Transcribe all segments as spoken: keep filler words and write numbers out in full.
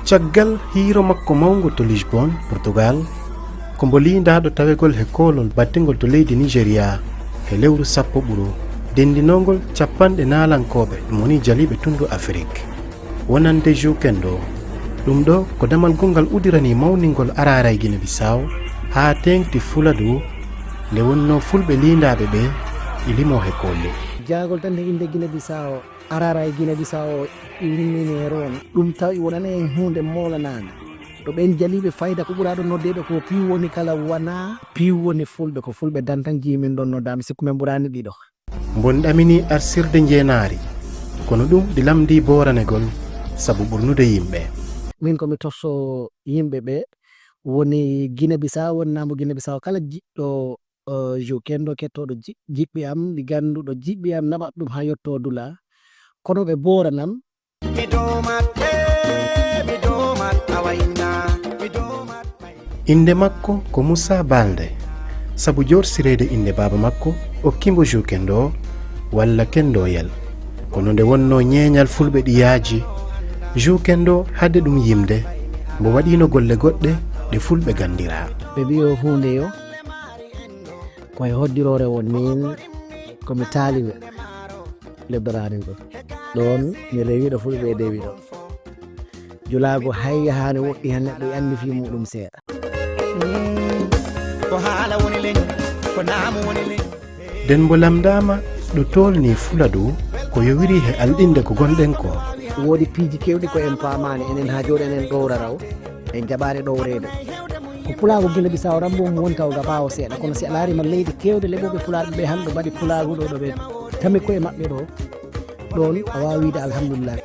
Caggal hiiro makko mawngo to Lisbon, Portugal, ko mbo liindaaɗo tawegol he koolol battingol to leydi Nigeria he lewru sappo ɓuru, denndinoongol cappanɗe naalankooɓe, ɗum woni jaliiɓe tunndu Afirik. Wonande Juukendo, ɗum ɗo ko damal gonngal udirani mawningol Araara e Gine Bisaawo haa teeŋti Fuladu, nde wonnoo Fulɓe liindaaɓe ɓe e limoo he koolol. Jagol tan he innde Gine Bisaawo, Araara e Gine Bisaawo immini e roon. Ɗum tawi wonani en huunde moolanaande. Ɗo ɓeen jaliiɓe fayda ko ɓuraaɗo noddeede ko piiw woni kala wonaa piiw woni Fulɓe, ko Fulɓe dantan jiimin ɗoon noddaami, sikku men ɓuraani ɗiɗo. Mbon ɗamini arsirde njeenaari, kono ɗum ɗi lamndii booranegol sabu ɓurnude yimɓe. Min ko mi tosso yimɓe ɓe woni Gine Bisaawo, woni naambo Gine Bisaawo kala jiɗɗo, eh, Juukendo kettooɗo ji-, jiɓɓi am, ɗi gannduɗo jiɓɓi am, naɓat ɗum haa yottoo dula. Kono ɓe booranam. Mi doomat, eh, mi doomat, a wayna, mi doomat. Innde makko ko Musa Balde, sabu jorsireede innde baaba makko, okki mbo Juukendo walla Kendoyel. Kono nde wonnoo ñeeñal Fulɓe ɗi yaaji, Juukendo hade ɗum yimde, mbo waɗiino golle goɗɗe ɗe Fulɓe ganndiraa. Ɓe mbiyo huunde yo, ko e hoddiroore won, miin ko mi taalibe. Lebdoraani ɗo. Ɗoon mi rewiiɗo Fulɓe e dewiɗo. Julaagu hay yahaani woɗɗi heen, neɗɗo anndi fii muuɗum seeɗa. Ko haala woni leñol, ko naamu woni leñol. Nden mbo lamndaama ɗo tolnii Fuladu, ko yowiri he alɗinde ko ngonɗen ko. Woodi piiji keewɗi ko en paamaani, enen haa jooni enen ɗowra raw, en jaɓaani ɗowreede. Ko pulaagu Gine Bisaawo tan mbo woni taw ga ɓaawo seeɗa, kono si a laari ma leydi keewɗe leɓooɓe pulaaɓe ɓe hannde mbaɗi pulaagu ɗo, ɗo ɓe tami koye maɓɓe ɗo, ɗoon a waawa wiyde alhamdulillah.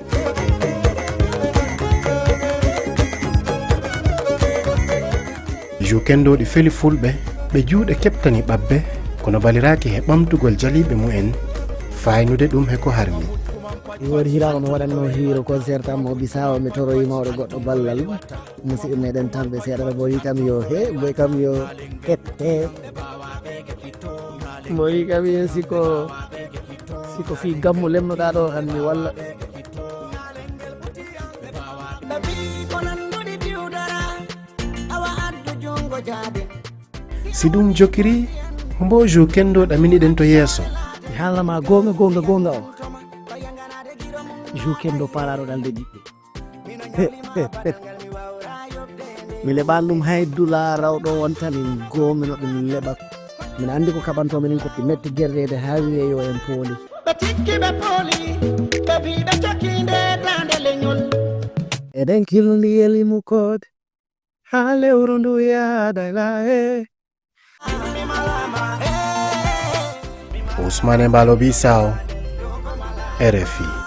Juukendo ɗi feli Fulɓe, ɓe juuɗe keɓtani ɓabbe, kono baliraaki he ɓamtugol jaliiɓe mumen, faynude ɗum he ko harmi. Mi woodi hiiraango mi waɗatnoo hiiro concert am mo Bisaawo, mi toroyi mawɗo goɗɗo ballal. Musidɓe meɗen tamɓe seeɗa, mo wi kam yo he, mo wi kam yo hette. Mo wi kam yen siko, siko fii gammu lemnoɗaa ɗo hanni walla. Si ɗum jokiri, hombo Juukendo ɗaminiɗen to yeeso? Mi haalna ma goonga, goonga, goonga o. Juukendo paaraaɗo ɗalde ɓiɓɓe. Mi leɓaani ɗum hay dula rawɗo on tan, en goomino ɗum leɓa. Min anndi ko kaɓantoo minen ko metti gerreede haa wiyee yo en pooli. Ɓe tikki ɓe pooli, ɓe mbii ɓe cokii nde daande leñol. Eɗen kilndi e limu koode, haa lewru ndu yaada la e. Ousmane Mballo Bissau, R F I.